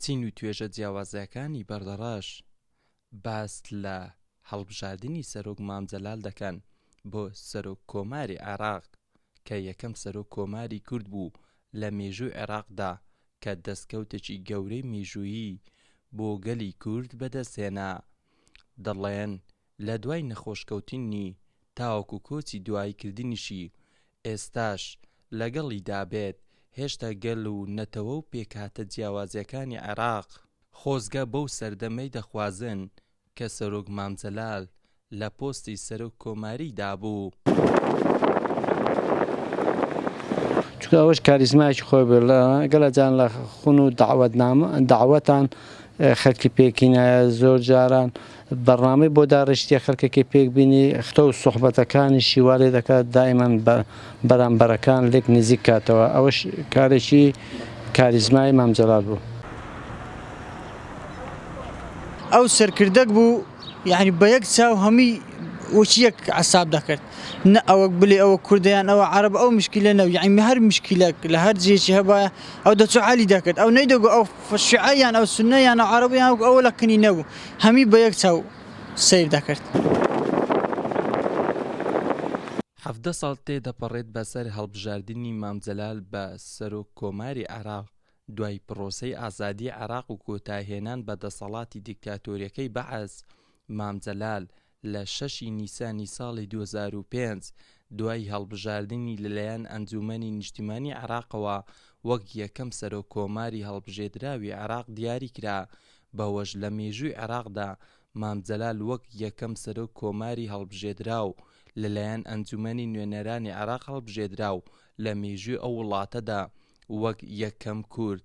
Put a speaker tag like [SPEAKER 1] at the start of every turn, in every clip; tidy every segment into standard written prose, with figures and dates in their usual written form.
[SPEAKER 1] چین و توێژە جیاوازەکانی بەردەڕەش باس لە هەڵبژاردنی سەرۆک مام جەلال دەکەن بۆ سەرۆک کۆماری عێراق کە یەکەم سەرۆک کۆماری کورد بوو لە مێژووی عێراقدا کە دەستکەوتێکی گەورەی مێژوویی بۆ گەلی کورد بەدەستهێنا دەڵێن لە دوای نەخۆشکەوتنی تاوەکو کۆچی دوایی کردنیشی ئێستاش لەگەڵیدا بێت هێشتا گەل و نەتەوە و پێکهاتە جیاوازەکانی عێراق خۆزگە بەو سەردەمەی دەخوازن کە سەرۆک مام جەلال لە پۆستی سەرۆک کۆماری دابوو.
[SPEAKER 2] چونکە ئەوەش کاریزمایەکی خۆی بوو لە گەلە جان لە خون و دەعوەتنامە دەعوەتان خەلکی پێکهینایە زۆر جاران بەرنامەی بۆ داڕشتیە خەلکەکەی پێک بینی ختە و سوحبەتەکانیشی وا لێ دەکات دائیمەن بەرامبەرەکان لێک نزیک کاتەوە ئەوەش کارێکی کاریزمای مام جەلال بوو.
[SPEAKER 3] ئەو سەرکردەک بوو یانی بە یەک چاو هەمی وەکی یەک عەساب دەکرد نە ئەوەک بلێ ئەوە کوردە یان ئەوە عەرەبە ئەو مشکیلە نەبوو یانی هەر مشکیلەک لە هەر جێیەکی هەبایە ئەو دەچوو عەلی دەکرد ئەو نەیدەگوت ئەو شیعە یان ئەو سوننە یان ئەو عەرەبە یان ئەوە لە کنی نەبوو هەمی بە یەک چاو سەیر دەکرد.
[SPEAKER 1] 17 ساڵ تێدەپەڕێت بەسەر هەڵبژاردنی مام جەلال بە سەرۆک کۆماری عێراق، دوای پڕۆسەی ئازادی عێراق و کۆتایهێنان بە دەسەڵاتی دیکتاتۆریەکەی بەعس، مام جەلال لە شەش ی نیسانی ساڵی 2005 دوای هەڵبژاردنی لەلایەن ئەنجوومەنی نیشتیمانی عێراقەوە وەک یەکەم سەرۆک کۆماری هەڵبژێدراوی عێراق دیاریکرا، بەوەش لە مێژووی عێراقدا مام جەلال وەک یەکەم سەرۆک کۆماری هەڵبژێدراو لەلایەن ئەنجوومەنی نوێنەرانی عێراق هەڵبژێدرا و لە مێژووی ئەو وڵاتەدا وەک یەکەم کورد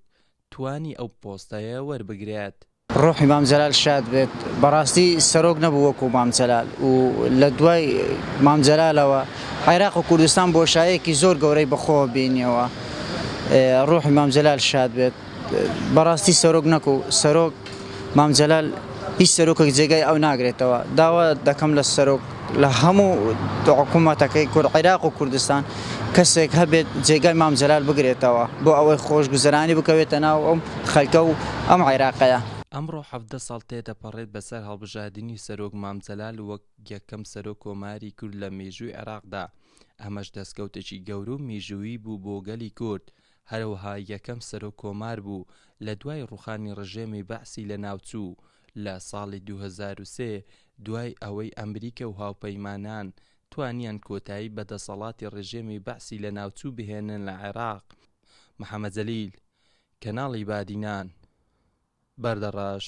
[SPEAKER 1] توانی ئەو پۆستەیە وەربگرێت.
[SPEAKER 3] ڕۆحی مام جەلال شاد بێت بەڕاستی سەرۆک نەبوو وەکو مام جەلال و لە دوای مام جەلالەوە عێراق و کوردستان بۆشایەکی زۆر گەورەی بەخۆوە بینیەوە ڕۆحی مام جەلال شاد بێت بەڕاستی سەرۆک نەکو سەرۆک مام جەلال هیچ سەرۆکێک جێگای ئەو ناگرێتەوە داوا دەکەم لە سەرۆک لە هەموو حکوومەتەکەی کورد عێراق و کوردستان کەسێک هەبێت جێگای مام جەلال بگرێتەوە بۆ ئەوەی خۆشگوزەرانی بکەوێتە ناو ئەم خەلکە و ئەم عێراقەیە.
[SPEAKER 1] ئەمڕۆ 17 ساڵ تێدەپەڕێت بەسەر هەڵبژاردنی سەرۆک مام جەلال وەک یەکەم سەرۆک کۆماری کورد لە مێژووی عێراقدا، ئەمەش دەستکەوتێکی گەورە و مێژوویی بوو بۆ گەلی کورد، هەرەوەها یەکەم سەرۆک کۆمار بوو لە دوای ڕوخانی ڕژێمی بەعسی لەناوچوو لە ساڵی 2003 دوای ئەوەی ئەمریکە و هاوپەیمانان توانیان کۆتایی بە دەسەڵاتی ڕژێمی بەعسی لەناوچوو بهێنن لە عێراق. محەمەد جەلیل، کەناڵی بادینان، بەردەڕەش.